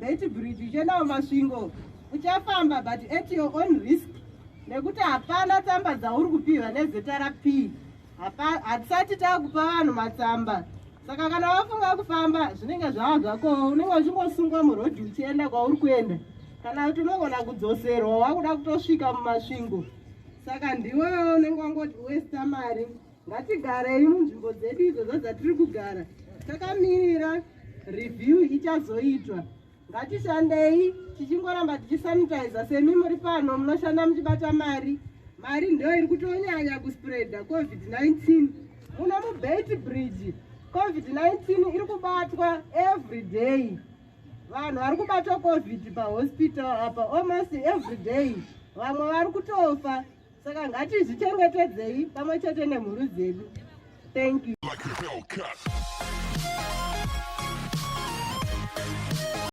muBeitbridge uchienda muMasvingo, uchafamba, but at your own risk, nekuti hapana tsamba dzauri kupiwa neZRP. Hatisati taakupa vanhu matsamba. Saka kana wafunga kufamba, zvinenge zvava zvakowo. Unenge uchingosungwa murodhi uchienda kwauri kuenda, kana kuti unogona kudzoserwa wakuda kutosvika muMasvingo. Saka ndiwewo unenge wangoti westa mari. Ngatigarei munzvimbo dzedu idzodzo dzatiri kugara, takamirira review ichazoitwa. Ngatishandei tichingoramba tichisanitiza. Semi muri pano munoshanda muchibata mari, mari ndo iri kutonyanya kuspreada COVID-19 muno muBeitbridge. COVID-19 iri kubatwa every day. Vanhu vari kubatwa COVID pahospital apa almost every day, vamwe vari kutofa. Saka ngatizvichengetedzei pamwe chete nemhuri dzedu. Thank you. Like a Hellcat.